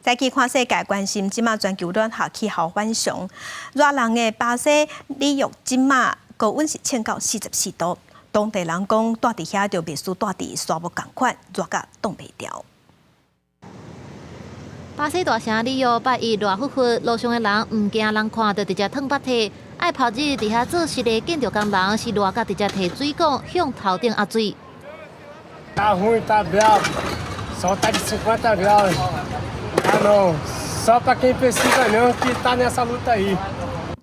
再去看世界關心，這馬全球暖化氣候反常，熱人的巴西里約這馬高溫是衝到44度，當地人講蹛佇遐就袂輸蹛佇沙漠仝款，熱甲擋袂牢。巴西大城里約拜一熱乎乎，路上的人毋驚人看著直接淌腹涕。愛曝日佇遐做事的建築工人是熱甲直接提水管向頭頂壓水。 Tá ruim, tá bravo. Sol tá de 50 graus. Ah não, só para quem precisa mesmo que tá nessa luta aí.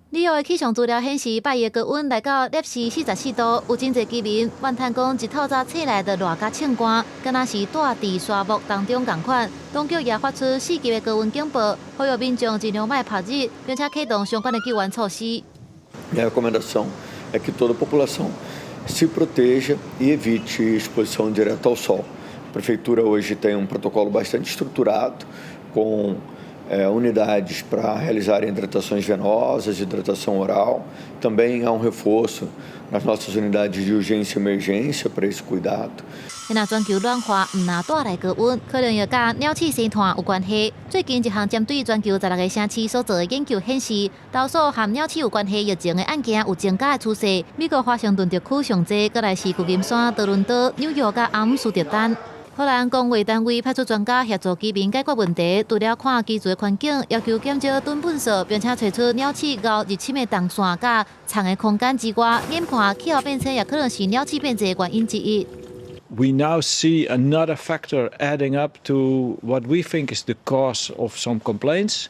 里約的氣象資料顯示，拜一高溫來到攝氏44度，有真濟居民怨嘆講，一透早醒來就熱甲衝汗，敢若是蹛佇沙漠當中仝款。當局也發出四級的高溫警報，呼籲民眾盡量莫曝日，並且啟動相關的救援措施。 Minha recomendação é que toda a população se proteja e evite exposição direta ao sol. A prefeitura hoje tem um protocolo bastante estruturado com unidades para realizar hidratações venosas, hidratação oral. Também há um reforço nas nossas unidades de urgência e emergência para esse cuidado. 若全球暖化毋若帶來高溫，可能又佮鳥鼠生湠有關係。最近一項針對全球16個城市所做的研究顯示，投訴和鳥鼠有關係疫情的案件有增加的趨勢。美國華盛頓特區上濟，閣來是舊金山、多倫多、紐約佮阿姆斯特丹。荷蘭公衛單位派出專家協助居民解決問題，除了看居住的環境，要求減少囤糞埽，並且揣出鳥鼠𠢕入侵的動線佮藏的空間之外，研判氣候變遷也可能是鳥鼠變濟的原因之一。 We now see another factor adding up to what we think is the cause of some complaints,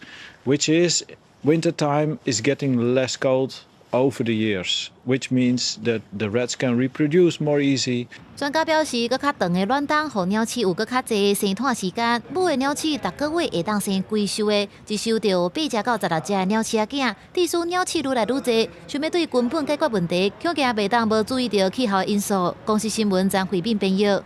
which is wintertime is getting less cold over the years, which means that the rats can reproduce more easy. 專家表示，閣較長的暖冬，予鳥鼠有閣較濟生湠時間。母的鳥鼠逐個月會當生幾岫的，一岫就有8隻到16隻的鳥鼠仔囝。致使鳥鼠愈來愈濟，想欲對根本解決問題，恐驚袂當無注意著氣候因素。公視新聞張惠敏編譯。